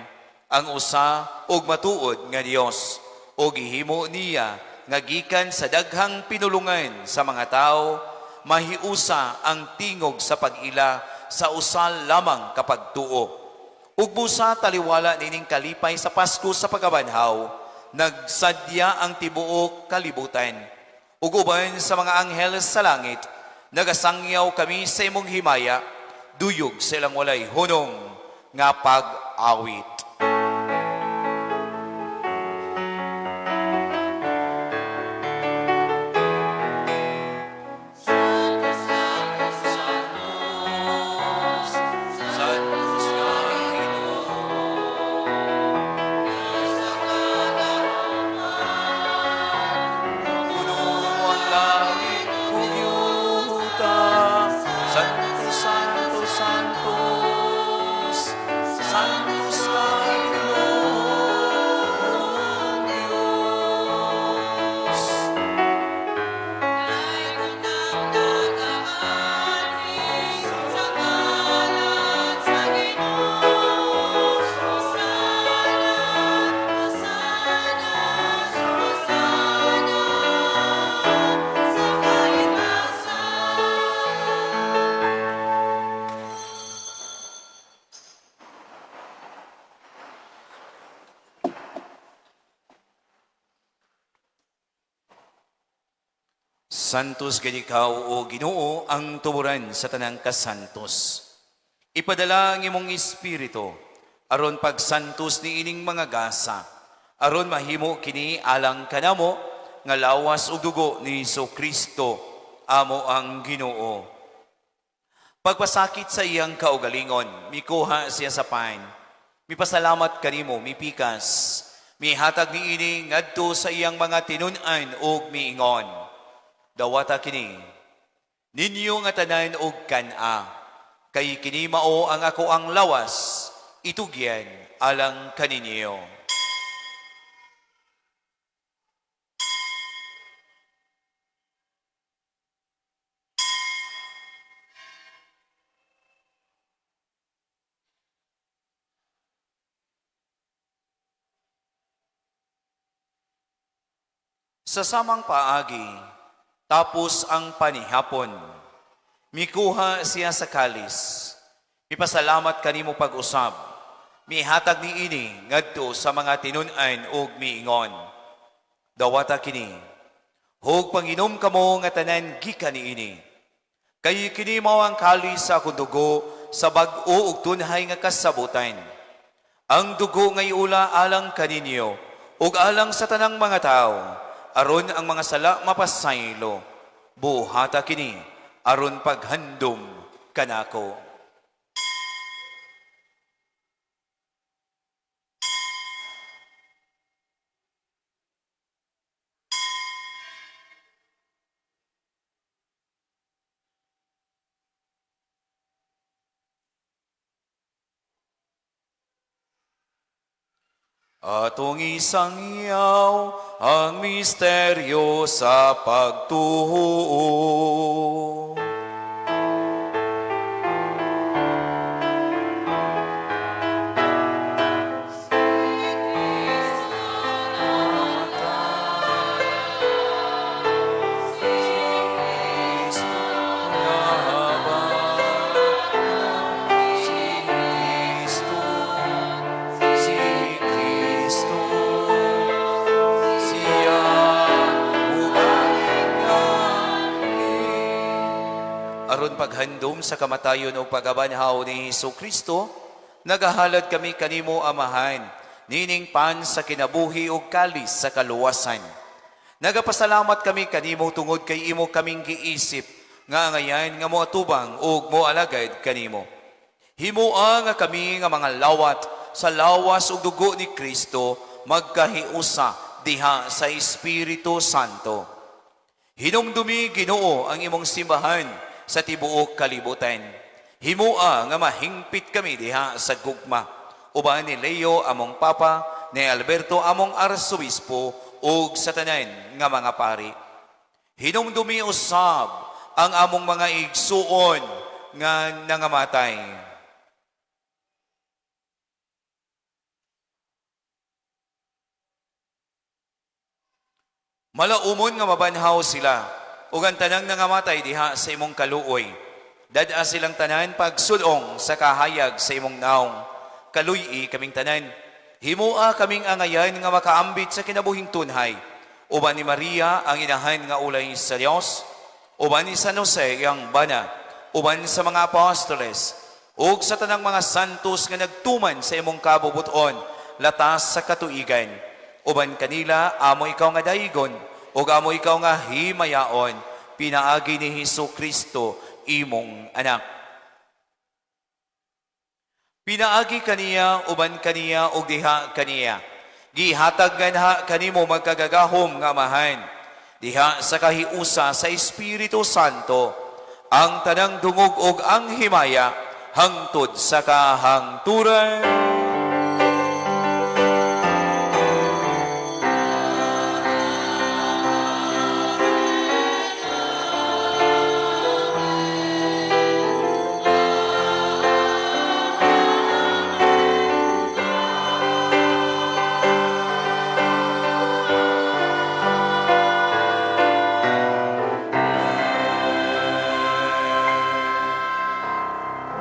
ang usa og matuod nga Dios ug gihimo niya nga gikan sa daghang pinulungan sa mga tawo mahiusa ang tingog sa pag-ila sa usa lamang kapagtuo. Ug busa taliwala nining kalipay sa Pasko sa pagkabanhaw, nagsadya ang tibuok kalibutan. Ug uban sa mga anghel sa langit, nagasangyaw kami sa imong himaya, duyog sa ilang walay hunong nga pag-awit. Santos nga Ginoo, puno ang langit ug yuta. Santo, Santo, Santos, Santos ka Ginoong Diyos. Dayon ang nagaanhi sa ngalan sa Ginoo. Hosana, Hosana, Hosana sa kaitasan. Santos gid ikaw, o Ginoo, ang tuburan sa tanang kasantos. Ipadala ang imong espiritu aron pagsantos ni ining mga gasa, aron mahimo kini alang kanamo nga lawas ug dugo ni Kristo amo ang Ginoo. Pagpasakit sa iyang kaugalingon, mikuha siya sa pan. Mipasalamat kanimo, mipikas. Mihatag niini ngadto sa iyang mga tinun-an ug miingon. Dawata kini, ninyo nga tanan og kan-a, kay kini mao ang ako ang lawas, itugyan alang kaninyo. Sa samang paagi, tapos ang panihapon, mikuha siya sa kalis, mipasalamat kanimo pag-usab, mihatag niini ngadto sa mga tinun-an ug miingon. Dawata kini, hug panginom kamo nga tanan gikan niini. Kay kini mao ang kalis sa akong dugo sa bag-o ug tunhay nga kasabutan. Ang dugo nga iula alang kaninyo ug alang sa tanang mga tawo, aron ang mga sala mapasaylo. Buhata kini aron paghandom kanako. Atong isangyaw ang misteryo sa pagtuo. Si Kristo, siya ugaling. Aron paghandom sa kamatayon o pagabanhaw ni Hesus Kristo, nagahalad kami kanimo, Amahan, nining pan sa kinabuhi ug kalis sa kaluwasan. Nagapasalamat kami kanimo tungod kay imo kaming giisip nga angayan nga moatubang ug moalagad kanimo. Himoa nga kami nga mga lawat sa lawas ug dugo ni Kristo magkahiusa diha sa Espiritu Santo. Hinumdumi, Ginoo, ang imong simbahan sa tibuok kalibutan. Himoa nga mahingpit kami diha sa gugma. Uban ni Leo among Papa, ni Alberto among Arsobispo ug sa tanan nga mga pari. Hinumdumi usab ang among mga igsuon nga nangamatay. Malaumon nga mabanhaw sila, ug ang tanang nangamatay diha sa imong kaluoy. Dad-a silang tanan pagsulong sa kahayag sa imong naong. Kaluy-i kaming tanan. Himoa kaming angayan nga makaambit sa kinabuhing tunhay. Uban ni Maria ang inahan nga ulay sa Dios, uban ni San Jose ang bana, uban sa mga apostoles, ug sa tanang mga santos nga nagtuman sa imong kabubuton, latas sa katuigan. Uban kanila, amo ikaw nga daigon, ug amo ikaw nga himayaon, pinaagi ni Hesus Kristo, imong anak. Pinaagi kaniya, uban kaniya, ug diha kaniya. Gihatag nganha kanimo magkagagahom nga Amahan. Diha sa kahiusa sa Espiritu Santo, ang tanang dungog ug ang himaya, hangtod sa kahangturan.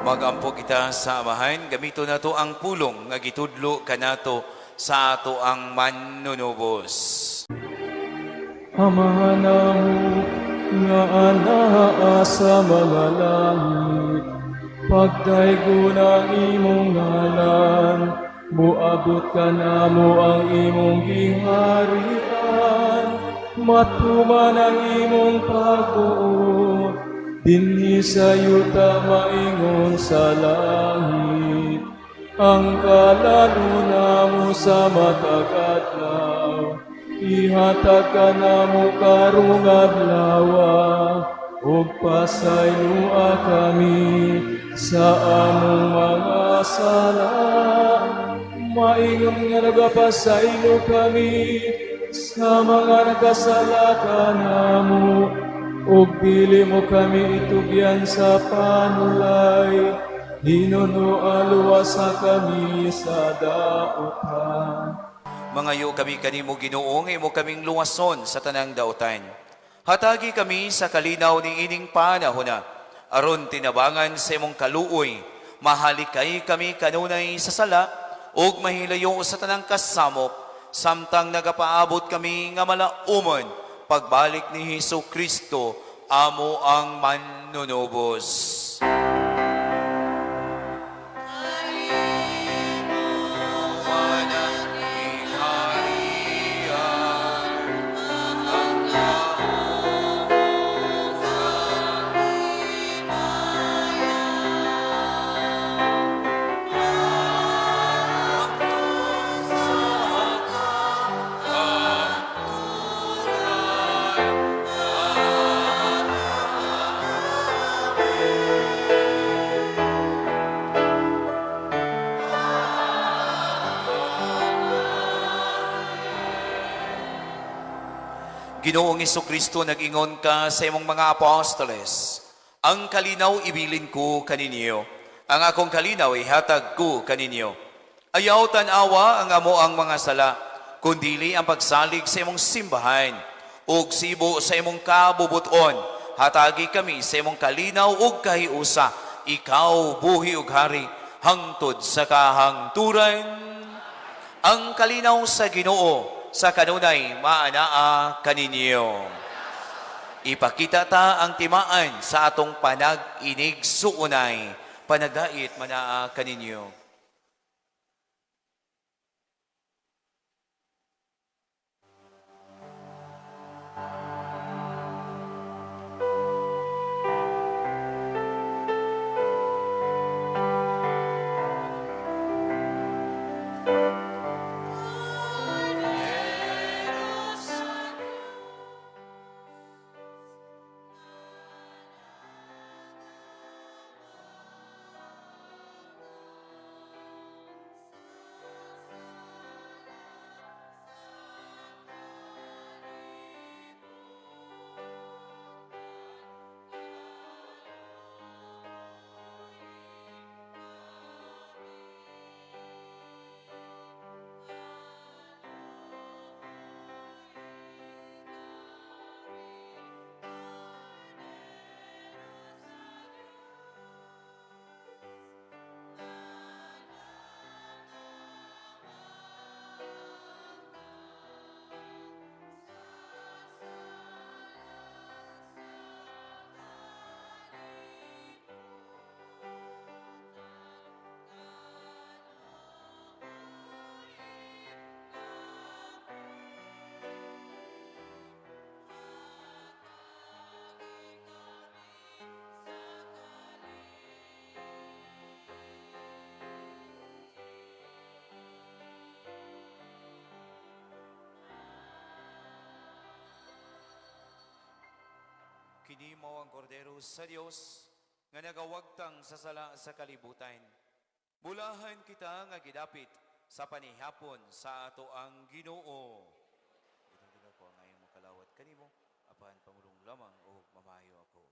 Magampo kita sa Amahan, gamito nato ang pulong nga gitudlo kanato sa ato ang manunubos. Amahan namo nga anaa sa mga langit, pagdaygon ang imong ngalan, muabot ka namo ang imong giharian, matuman ang imong pagbuot, dinhi sa yuta maingon sa langit. Ang kalaluna mo sa matag adlaw, ihatag ka namo karong adlaw, ug pasayloa kami sa among mga sala. Maingon nga nagapasaylo kami sa mga nagkasala kanamo, ug dili mo kami itugyan sa panulay, hinunoa luwasa kami sa dautan. Mangayo kami kanimo, Ginoo, nga imo kaming luwason sa tanang dautan. Hatagi kami sa kalinaw ni ining panahona, aron tinabangan sa imong kaluoy, mahalikay kami kanunay sa sala ug mahilayo sa tanang kasamok, samtang nagapaabot kami nga malaumon pagbalik ni Hesus Kristo, amo ang manunubos. Ginoong Kristo, nag-ingon ka sa imong mga apostoles, "Ang kalinaw ibilin ko kaninyo, ang akong kalinaw ihatag ko kaninyo. Ayaw tan-awa ang amoang mga sala, kundili ang pagsalig sa imong simbahan, ug sibo sa imong kabubuton, hatagi kami sa imong kalinaw ug kahiusa, ikaw buhi ug hari, hangtod sa kahangturan." Ang kalinaw sa Ginoo sa kanunay maanaa kaninyo. Ipakita ta ang timaan sa atong panag-inig-suunay. Panagdait manaa kaninyo. Kini mao ang Kordero sa Dios nga nagawagtang sa sala sa kalibutan. Bulahan kita nga gidapit sa panihapon sa ato ang Ginoo. Ginoo ko ang ayong makalawat kanimo, apan pamulong lamang og mamayo ako.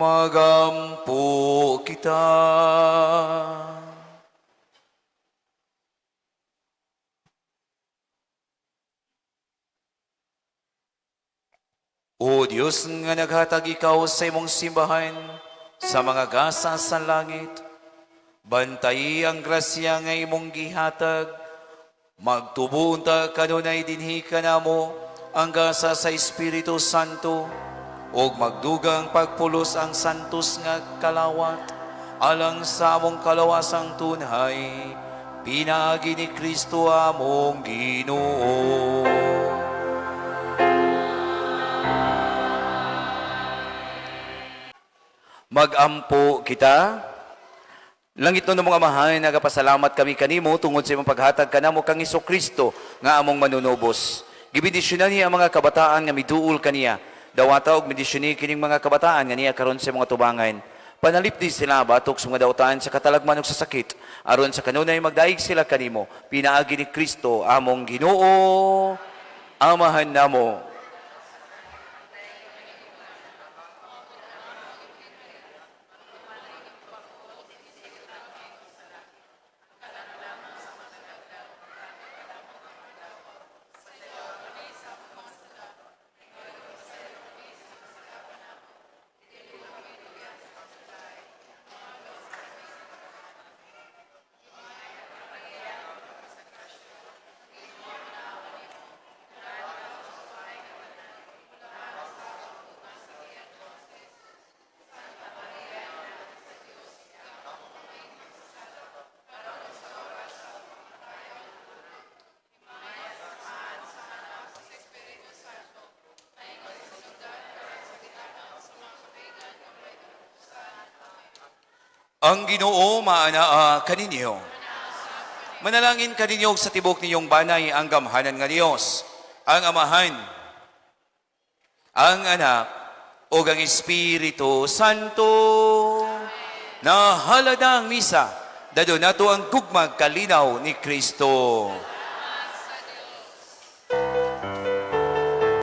Magampo kita. O Dios nga naghatag ikaw sa imong simbahan sa mga gasa sa langit, bantayi ang grasya nga imong gihatag, magtubo unta kanunay dinhi kanamo ang gasa sa Espiritu Santo, ug magdugang pagpulos ang santos nga kalawat alang sa among kalawasang tunhay, pinaagi ni Kristo among Ginoo. Magampo kita. Langit no mga amahan, nagapasalamat kami kanimo tungod sa imong paghatag kanamo kang Kristo nga among manunubos. Gibendisyonan niya ang mga kabataan nga miduol kaniya. Dawata og bendisyoni kining mga kabataan nga niya karon sa mga tubangan. Panalipdi sila batok sa mga dautan sa katalagman ug sa sakit. Aron sa kanunay magdaig sila kanimo. Pinaagi ni Kristo among Ginoo. Amahan namo. Ang Ginoo maanaa kaninyo. Manalangin kaninyo sa tibok ninyong banay ang gamhanan nga Dios, ang Amahan, ang Anak, ug ang Espiritu Santo. Nahalada ang misa, dado nato ang gugmag kalinaw ni Kristo.